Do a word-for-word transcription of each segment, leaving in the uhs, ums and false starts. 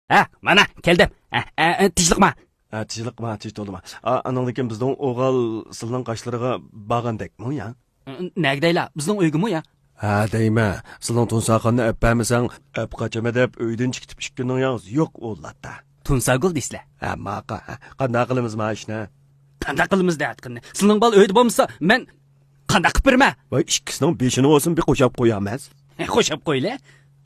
ھە، مانا، كەلدىم. ھە، ھە، ھە، تىنچلىقما؟ ھە، تىنچلىقما، تىنچ تولىما. ئا، ئانىڭدىن كېيىن بىزنىڭ ئوغۇل سىلىنىڭ قاشلىرىغا بارغاندەكمۇ يا؟ نەگە دەيلا؟ بىزنىڭ ئۆيگىمۇ يا؟ ھە، دەيمەن. سىلىنىڭ تۇنساخاننى ئەپ بەرمىسەڭ، ئەپ قاچىمەن دەپ ئۆيدىن چىقىپ ئىككى كۈننىڭ ياغىسى يوق ئۇ لاتا. تۇنساگۈل دەيسىلە. ھە، ماقا. ھە، قانداق قىلىمىز ما ئىشنى؟ قانداق قىلىمىز دەۋاتقىنى؟ سىلىنىڭ بالا ئۆيدە بولمىسا، مەن قانداق قىلىپ بېرىمەن؟ ۋاي، ئىككىسىنىڭ بېشىنى بولسۇن بىر قوشاپ قويامەن. قوشاپ قويلى.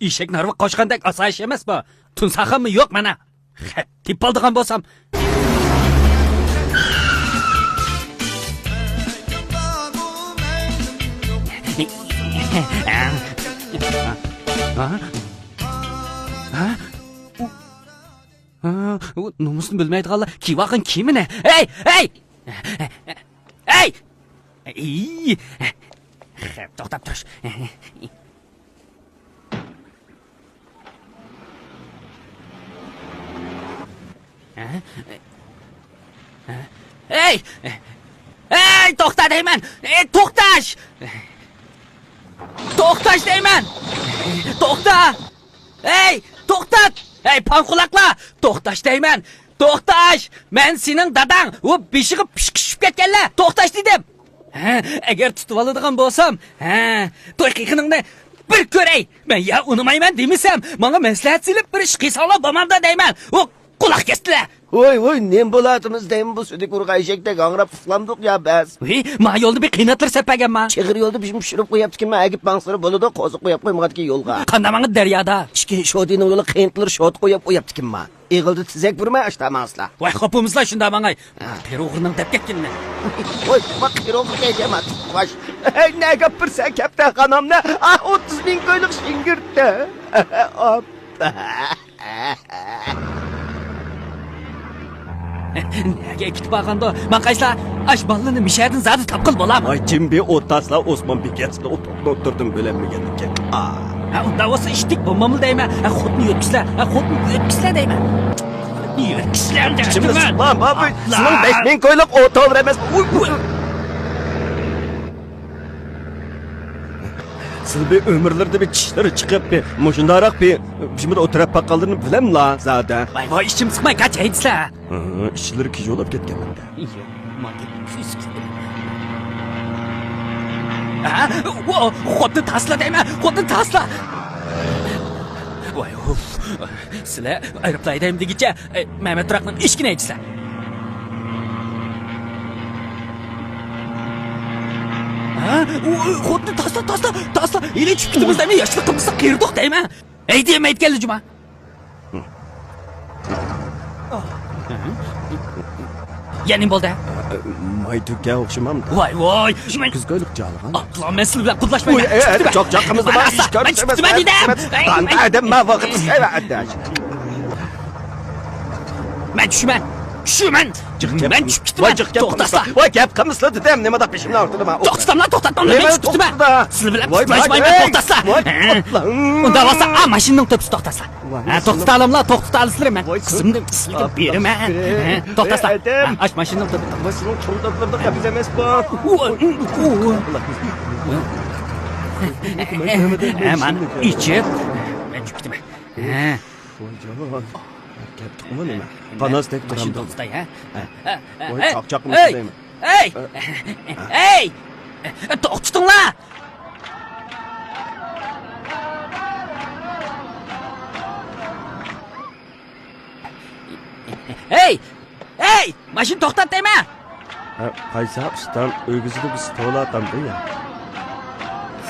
ئېشەك نارۋا قوشقاندەك ئاسايىش ئەمەس بۇ. تۇنساخانمۇ يوق مانا. خەپ تېپىپ ئالىدىغان بولسام. ھە؟ ھە؟ ھە؟ ئۇ نومۇسنى بىلمەيدىغانلار كىيىۋالغان كىيىمىنى. ھەي! ھەي! ھەي! ئىي! خەپ توختاپ تۇرۇش. ھەي! ھەي! توختا دەيمەن! ئەي، توختاش! توختاش دەيمەن! توختا! ھەي، توختات! ھەي، پاڭ قۇلاقلار! توختاش دەيمەن! توختاش! مەن سېنىڭ داداڭ! ئۇ بېشىغا پىشقا چۈشۈپ كەتكەنلەر! توختاش دېدىم! ھە، ئەگەر تۇتۇۋالىدىغان بولسام، ھە، توي قىلغىنىڭنى بىر كۆرەي! مەن يا ئۇنىمايمەن دېمىسەم، ماڭا مەسلىھەت سېلىپ بىر ئىش قىلساڭلار بولمامدۇ دەيمەن! ئۇ قۇلاق كەستىلەر! ۋوي، ۋوي، نېمە بولاتىمىز دەيمەن، بۇ سۈدۈك ئۇرغان ئېشەكتەك ھاڭراپ ئۇخلامدۇق يا بەس. ۋى، ما يولدا بىر قېنىتلىرى سەپ بەرگەنما؟ چېغىر يولدا بىزمۇ پىشۇرۇپ قويۇپتىكىنما، ئەگىپ ماڭسىلىرى بولىدۇ، قوزۇق قويۇپ قويمىغانتىكىن يولغا. قانداق ماڭىدۇ دەريادا؟ ئىككى شودىنىڭ يولى قېنىتلىرى شوتا قويۇپ قويۇپتىكىنما. ئېغىلدا تېزەك بۇرىماي ئاشتا ماڭسىلا. ۋاي، خوپىمىزلا شۇنداق ماڭاي. ھە. قېرى ئوغرىنىڭ دەپ كەتكىنىنى. ۋاي، ما قېرى ئوغرى دەيدىما، تۇتقاش. ھەي، نەگە ئاپىرىسەن كەپتەرخانامنى؟ ئا، ئوتتۇز مىڭ كويلۇق شىڭگىرتتە. ئاپا. نەگە ئەكېتىپ بارغاندۇ؟ ماڭقايسىلا، ئاش بالىنى مىشەدىن زادى تاپقىلى بولامۇ؟ ۋاي، جىم بىر ئولتۇرسىلا، ئوسمان بېكەتسىلا ئوتۇرۇپ ئولتۇردۇم، بىلەلمىگەندىكىن. ئا. ھە، ئۇنداق بولسا ئىشتىك بولماملا دەيمەن. ھە، خوتۇننى يۆتكىسىلە، ھە، خوتۇننى يۆتكىسىلە دەيمەن. خوتۇننى يۆتكىسىلە دەيمەن. سىلەر بەش مىڭ كويلۇق ئوتۇر ئەمەس. ئۇي، ئۇي. سىلى بىر ئۆمۈرلىرىدە بىر چىشلىرى چىقىپ، بىر مۇشۇنداقراق بىر بىشمىدە ئولتۇرۇپ باققانلىرىنى بىلەملا زادە. ۋاي، ۋاي، ئىچىم سىقماي قاچ ھەيدىسە. ھە، ئىچلىرى كىژۇلۇپ كەتكەن مەندە. ھە، ئۇ، خوتۇن تاسلا دەيمەن، خوتۇن تاسلا. ۋاي، ئۇف. سىلەر ئايروپىلان ھەيدەيمەن دېگۈچە، ئەي، مەمەت تۇراقنىڭ ئىشىكىنى ئېچىسىلەر. ھە؟ ئۇ، ئۇ، خوتۇن تاسلا، تاسلا، تاسلا. ھېلى چۈشۈپ كېتىمىز دەيمەن، ياشلىقىمىزدا قېرىدۇق دەيمەن. ھەيدىيەلمەيدىكەنلا جۇما. يەنە نېمە بولدى؟ ماي تۈگكەن ئوخشىمامدۇ؟ ۋاي، ۋاي! كۈز كويلۇق جالغان. ئاپلا، مەن سىلى بىلەن قۇدلاشمايمەن. ۋاي، ئەي، ئەي، چاقچاق قىلمىسا، مانا، مەن چۈشۈپ كېتىمەن دېدىم. ئەي، ئەي، ئەدەم، مەن ۋاقىت ئىشلەيمەن، ئەدەش. مەن چۈشىمەن. چۈشىمەن. مەن چۈشۈپ كېتىمەن. توختاسا. توختاسا. ۋاي، گەپ قىلمىسىلا دېدىم، نېمە دەپ بېشىمنى ئاغرىتىدۇ؟ توختىتاملا، توختاتماملا، مەن چۈشۈپ كېتىمەن. سىلى بىلەن قۇدلاشمايمەن، توختاسا. ئۇنداق بولسا، ئا، ماشىنىنىڭ تۆپىسىدە توختاسا. ھە، توختىتالاملا، توختىتالىسىلەر، مەن قىزىمنى سىلىگە بېرىمەن. ھە، توختاسا. ئاش ماشىنىنىڭ تۆپىسىدە. ماشىنىنىڭ چوڭ تۆپلىرىدە قەپىس ئەمەس بۇ. ھە، مانا ئىچىپ. مەن چۈشۈپ كېتىمەن. ھە. ۋايجان. كەتتۇقمۇ نېمە؟ قاناستەك ماشىنا تۇرامدۇ؟ توختىتاي، ھە؟ ھە. ۋاي، ھەي! چاقچاقمۇ ھەي! دەيمەن. ھەي! ھەي! توختىتىڭلار! ھەي! ھەي! ماشىنا توختات دەيمەن! ھە، قايسى ئۇستام ئۆگزىدە بىر ستول ئاتامدۇ يا؟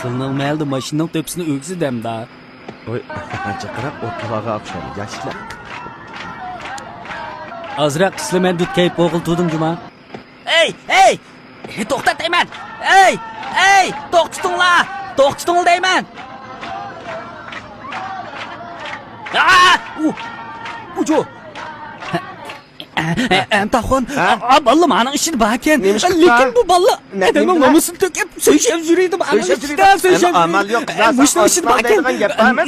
سىلنىڭ مەھەلدە ماشىنىنىڭ تۆپىسىنى ئۆگزىدەمدا؟ ۋاي، جىقراق ئوتلىغانغا ئوخشايدۇ، ياشلار. ئازراق ئىسلىمەن دۇت كەيپ بولغىلى تۇردۇم جۇما. ھەي، ھەي! توختات دەيمەن! ھەي، ھەي! توختىتىڭلار! توختىتىڭلار دەيمەن! ئا! ئۇ! ئۇجۇ! ئەمتاخۇن، بالىلار مانىڭ ئىچىدە باركەن. لېكىن بۇ بالىلار ئادەمنىڭ نومۇسىنى تۆكۈپ سۆيۈشۈپ يۈرىدۇ. مانىڭ ئىچىدە سۆيۈشۈپ يۈرىدۇ. مۇشۇنىڭ ئىچىدە باركەن.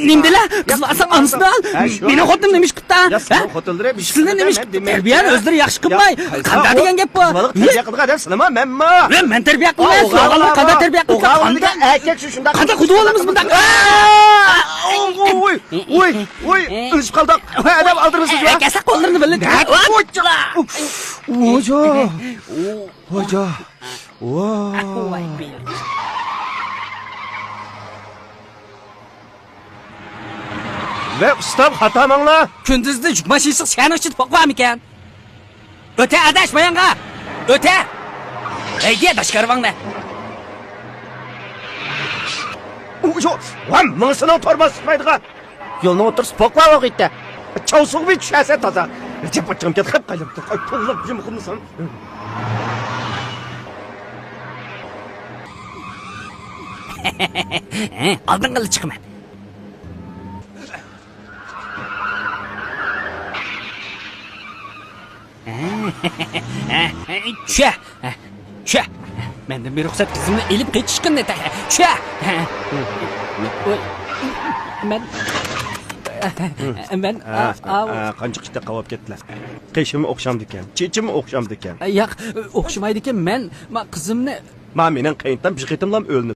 نېمە دېلە؟ قىز بارسا ئانىسىنى ئال. مېنىڭ خوتۇنۇم نېمە ئىش قىپتا؟ سىزنى نېمە ئىش قىپتا؟ تەربىيەنى ئۆزلىرى ياخشى قىلماي، قانداق دېگەن گەپ بۇ؟ تەربىيە قىلىدىغان ئادەم سىلىما مەنما؟ مەن تەربىيە قىلماي، ئوغۇل قانداق تەربىيە قىلىپ، قانداق ئەركەك شۇ شۇنداق قانداق قىلىۋالىمىز بۇنداق؟ ۋوي، ۋوي، ئۆلۈشۈپ قالدۇق. ۋە ئادەم ئالدىرىمىسىز ۋە. كەسە قوللىرىنى بىللە. ۋوجا. ۋوجا. ۋوي. ۋە ئۇستام، خاتا ماڭلا. كۈندۈزدە يۈك ماشىنىسى شەھەرنىڭ ئىچىدە پوق بارمىكەن؟ ئۆتە ئاداش مايانغا. ئۆتە. ھەيدە داشكارۋاڭنى. ۋە مېڭىسىنىڭ تورماز چىقمايدىغان. يولنىڭ ئوتتۇرىسى پوق بار ئوغىتتە. چاۋسۇغا بىر چۈشەرسە تازا. رەجەپ ئاچچىقىم كەتتى، خەپ قايلىمدى. ئاي، توغلاپ جىم قىلمىسام. ئالدىڭغىلا چىقىمەن. چۈشە. چۈشە. مەندىن بىر رۇخسەت، قىزىمنى ئېلىپ قېچىشقىننى تەھە. چۈشە. مەن، مەن، قانچە قېتى قاۋاپ كەتتىلە. قېشىم ئوخشامدىكەن، چېچىم ئوخشامدىكەن. ياق، ئوخشىمايدىكەن. مەن، ما، قىزىمنى. ما، مېنىڭ قېيىنتام بىر قېتىملام ئۆلمىدى.